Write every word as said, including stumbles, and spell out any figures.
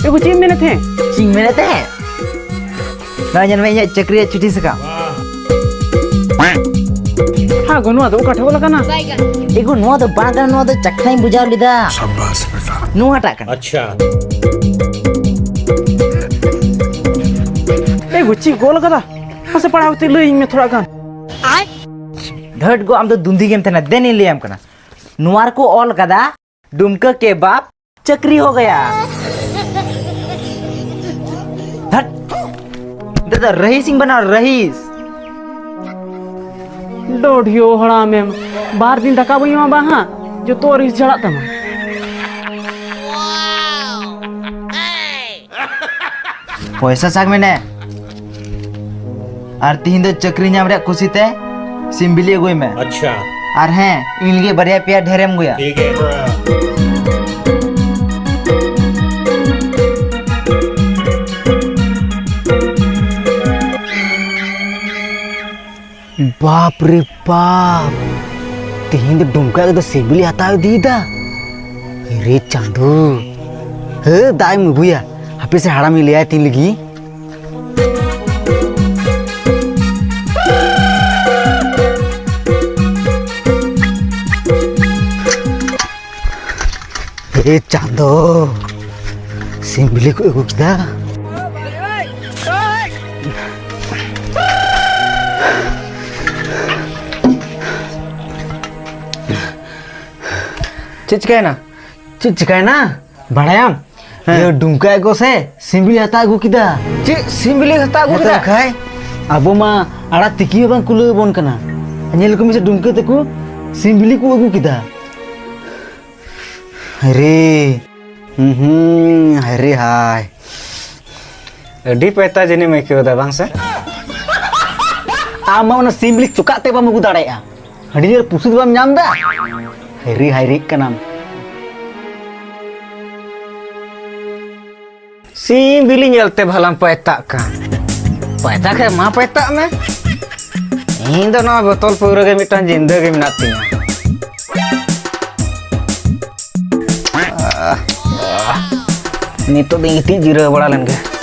ᱮ ᱜᱳ, ᱪᱮᱫ ᱮᱢ ᱢᱮᱱᱮᱫ ᱛᱟᱦᱮᱸᱫ? ᱪᱮᱫ ᱤᱧ ᱢᱮᱱᱮᱫ ᱛᱟᱦᱮᱸᱫ? ᱱᱚᱣᱟ ᱧᱮᱞ ᱢᱮ, ᱤᱧᱟᱹᱜ ᱪᱟᱹᱠᱨᱤ ᱨᱮᱭᱟᱜ ᱪᱤᱴᱷᱤ ᱥᱟᱠᱟᱢ᱾ ᱦᱮᱸ ᱜᱳ, ᱱᱚᱣᱟ ᱫᱚ ᱚᱠᱟ ᱴᱷᱮᱱ ᱚᱞ ᱟᱠᱟᱱᱟ? ᱮ ᱜᱳ, ᱱᱚᱣᱟ ᱫᱚ ᱵᱟᱝ ᱠᱟᱱᱟ, ᱱᱚᱣᱟ ᱫᱚ ᱪᱟᱠᱷᱱᱟᱧ ᱵᱩᱡᱷᱟᱹᱣ ᱞᱮᱫᱟ᱾ ᱥᱟᱵᱟᱥ ᱵᱮᱴᱟ᱾ ᱱᱚᱣᱟᱴᱟᱜ ᱠᱟᱱᱟ᱾ ᱟᱪᱪᱷᱟ᱾ ᱮ ᱜᱳ, ᱪᱮᱫ ᱠᱚ ᱚᱞ ᱟᱠᱟᱫᱟ? ᱢᱟᱥᱮ ᱯᱟᱲᱦᱟᱣ ᱠᱟᱛᱮ ᱞᱟᱹᱭᱟᱹᱧ ᱢᱮ ᱛᱷᱚᱲᱟ ᱜᱟᱱ᱾ ᱫᱷᱟᱹᱴ ᱜᱳ, ᱟᱢ ᱫᱚ ᱫᱩᱱᱫᱤ ᱜᱮᱢ ᱛᱟᱦᱮᱱᱟ᱾ ᱫᱮᱱ ᱤᱧ ᱞᱟᱹᱭᱟᱢ ᱠᱟᱱᱟ᱾ ᱱᱚᱣᱟ ᱨᱮᱠᱚ ᱚᱞ ᱟᱠᱟᱫᱟ, ᱰᱩᱢᱠᱟᱹ ᱠᱮ ᱵᱟᱯ ᱪᱟᱹᱠᱨᱤ ᱦᱳ ᱜᱟᱭᱟ᱾ ᱫᱷᱟᱹᱴ᱾ ᱫᱟᱫᱟ, ᱨᱟᱦᱤᱥ ᱤᱧ ᱵᱮᱱᱟᱣ, ᱨᱟᱦᱤᱥ᱾ ᱰᱚᱰᱷᱤᱭᱳ ᱦᱟᱲᱟᱢᱮᱢ, ᱵᱟᱨ ᱫᱤᱱ ᱫᱟᱠᱟ ᱵᱟᱹᱧ ᱮᱢᱟ ᱵᱟ ᱦᱟᱸᱜ, ᱡᱚᱛᱚ ᱨᱟᱦᱤᱥ ᱡᱷᱟᱲᱟᱜ ᱛᱟᱢᱟ᱾ ᱯᱚᱭᱥᱟ ᱥᱟᱵ ᱢᱮ ᱱᱮ᱾ ᱟᱨ ᱛᱤᱦᱤᱧ ᱫᱚ ᱪᱟᱹᱠᱨᱤ ᱧᱟᱢ ᱨᱮᱭᱟᱜ ᱠᱩᱥᱤ ᱛᱮ ᱥᱤᱢ ᱵᱤᱞᱤ ᱟᱹᱜᱩᱭ ᱢᱮ᱾ ᱟᱪᱪᱷᱟ᱾ ᱟᱨ ᱦᱮᱸ, ᱤᱧ ᱞᱟᱹᱜᱤᱫ ᱵᱟᱨᱭᱟ ᱯᱮᱭᱟ ᱰᱷᱮᱨᱮᱢ ᱟᱹᱜᱩᱭᱟ᱾ ᱴᱷᱤᱠ ᱜᱮᱭᱟ᱾ ᱵᱟᱯ ᱨᱮ ᱵᱟᱯ! ᱛᱮᱦᱮᱧ ᱫᱚ ᱰᱩᱢᱠᱟ ᱮᱠ ᱫᱚ ᱥᱤᱵᱤᱞᱤ ᱦᱟᱛᱟᱣ ᱤᱫᱤᱭᱮᱫᱟ᱾ ᱨᱮ ᱪᱟᱸᱫᱚ! ᱦᱮ, ᱫᱟᱜ ᱮᱢ ᱟᱹᱜᱩᱭᱟ᱾ ᱦᱟᱯᱮ ᱥᱮ, ᱦᱟᱲᱟᱢᱤᱧ ᱞᱟᱹᱭᱟᱭ ᱛᱤᱧ ᱞᱟᱹᱜᱤᱫ᱾ ᱮ ᱪᱟᱸᱫᱚ, ᱥᱤᱢ ᱵᱤᱞᱤ ᱠᱚ ᱟᱹᱜᱩ ᱠᱮᱫᱟ᱾ ᱪᱮᱫ ᱪᱤᱠᱟᱹᱭᱮᱱᱟ? ᱪᱮᱫ ᱪᱤᱠᱟᱹᱭᱮᱱᱟ? ᱵᱟᱲᱟᱭᱟᱢ? ᱦᱮᱸ᱾ ᱤᱭᱟᱹ, ᱰᱩᱢᱠᱟ ᱮᱜᱚ ᱥᱮ ᱥᱤᱢ ᱵᱤᱞᱤ ᱦᱟᱛᱟᱣ ᱟᱹᱜᱩ ᱠᱮᱫᱟ᱾ ᱪᱮᱫ ᱥᱤᱢ ᱵᱤᱞᱤ ᱦᱟᱛᱟᱣ ᱟᱹᱜᱩ ᱦᱮᱸ ᱛᱚ ᱠᱮᱫᱟ? ᱵᱟᱠᱷᱟᱡ, ᱟᱵᱚ ᱢᱟ ᱟᱲᱟᱜ ᱛᱤᱠᱤ ᱦᱚᱸ ᱵᱟᱝ ᱠᱩᱞᱟᱹᱣ ᱟᱵᱚᱱ ᱠᱟᱱᱟ᱾ ᱧᱮᱞ ᱠᱚᱢ ᱥᱮ, ᱰᱩᱢᱠᱟ ᱛᱟᱠᱚ ᱥᱤᱢ ᱵᱤᱞᱤ ᱠᱚ ᱟᱹᱜᱩ ᱠᱮᱫᱟ᱾ ᱦᱟᱭᱨᱮ, ᱦᱩᱸ, ᱦᱩᱸ, ᱦᱟᱭᱨᱮ ᱦᱟᱭ᱾ ᱟᱹᱰᱤ ᱯᱟᱭᱛᱟ ᱡᱟᱹᱱᱤᱡ ᱮᱢ ᱟᱹᱭᱠᱟᱹᱣ ᱮᱫᱟ, ᱵᱟᱝ ᱥᱮ? ᱟᱢ ᱢᱟ ᱚᱱᱟ ᱥᱤᱢ ᱵᱤᱞᱤ ᱪᱚᱠᱟᱜ ᱛᱮ ᱵᱟᱢ ᱟᱹᱜᱩ ᱫᱟᱲᱮᱭᱟᱜᱼᱟ᱾ ᱦᱟᱹᱰᱭᱟᱹᱨ ᱯᱩᱥᱤ ᱫᱚ ᱵᱟᱢ ᱧᱟᱢ ᱮᱫᱟ? ᱦᱟᱭᱨᱮ ᱦᱟᱭᱨᱮᱜ ᱠᱟᱱᱟᱢ᱾ ᱥᱤᱢ ᱵᱤᱞᱤ ᱧᱮᱞᱛᱮ ᱵᱷᱟᱞᱟᱢ ᱯᱟᱭᱛᱟᱜ ᱠᱟᱱ᱾ ᱯᱟᱭᱛᱟ ᱠᱷᱟᱡ ᱢᱟ ᱯᱟᱭᱛᱟᱜ ᱢᱮ᱾ ᱤᱧ ᱫᱚ ᱱᱚᱣᱟ ᱵᱳᱛᱚᱞ ᱯᱟᱹᱣᱨᱟᱹ ᱜᱮ ᱢᱤᱫᱴᱟᱝ ᱡᱤᱱᱫᱟᱹ ᱜᱮ ᱢᱮᱱᱟᱜ ᱛᱤᱧᱟ᱾ ᱱᱤᱛᱚᱜ ᱫᱚᱧ ᱜᱤᱛᱤᱡ ᱡᱤᱨᱟᱹᱣ ᱵᱟᱲᱟ ᱞᱮᱱ ᱜᱮ᱾